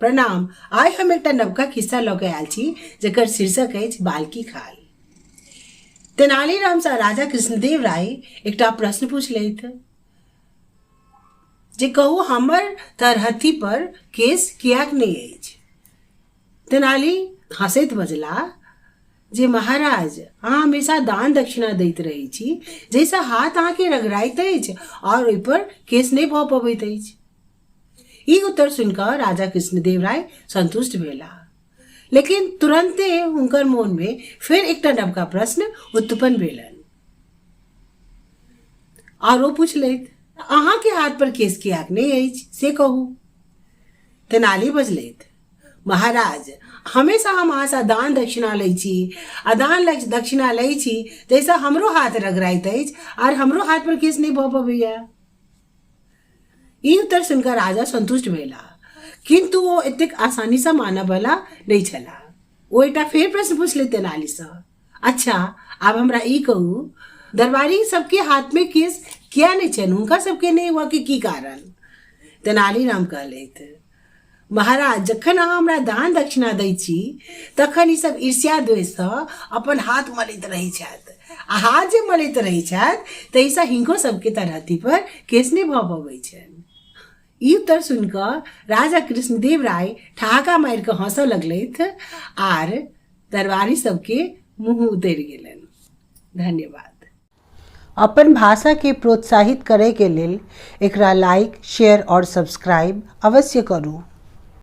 प्रणाम। आइ हम एकटा नवका खिस्सा लऽ कऽ आयल छी जकर शीर्षक अछि बालकी खाल। तेनालीरामसँ राजा कृष्णदेव राय एकटा प्रश्न पूछलथि जे कहू हमर तरहत्थी पर केश किएक नहि अछि। तेनाली हँसैत बजलाह जे महाराज, अहाँ हमेशा दान दक्षिणा दैत रहै छी जाहिसँ हाथ अहाँके रगड़ाइत अछि आओर ओहिपर केश नहि भऽ पबैत अछि। ई उत्तर सुनिकऽ राजा कृष्णदेव राय संतुष्ट भेलाह, लेकिन तुरन्ते हुनकर मोनमे फेर एकटा नवका प्रश्न उत्पन्न भेलनि आओर ओ पुछलथि, अहाँके हाथ पर केश किएक नहि अछि से कहू। तेनाली बजलथि, महाराज, हमेशा हम अहाँसँ दान दक्षिणा लै छी आ दान दक्षिणा लै छी ताहिसँ हमरो हाथ रगड़ाइत अछि आर हमरो हाथ पर केस नहि भऽ पबैया। ई उत्तर सुनिकऽ राजा संतुष्ट भेला, किन्तु ओ एतेक आसानीसँ मानऽवला नहि छलाह। ओ एकटा फेर प्रश्न पुछलथि तेनालीसँ, अच्छा आब हमरा ई कहू, दरबारी सबके हाथमे केस किया नहि छनि, हुनका सबके नहि हुअके की कारण? तेनालीराम कहलथि, महाराज, जखन अहाँ हमरा दान दक्षिणा दै छी तखन ई सब ईर्ष्या द्वेषसँ अपन हाथ मलैत रहै छथि आ हाथ जे मलैत रहै छथि ताहिसँ हिनको सबके तरहत्थी पर केस नहि भऽ पबै छनि। ई उत्तर सुनिकऽ राजा कृष्णदेव राय ठहाका मारिकऽ हँसऽ लगलथि आर दरबारी सबके मुँह उतरि गेलनि। धन्यवाद। अपन भाषा के प्रोत्साहित करय के लेल एकरा लाइक, शेयर और सब्सक्राइब अवश्य करू।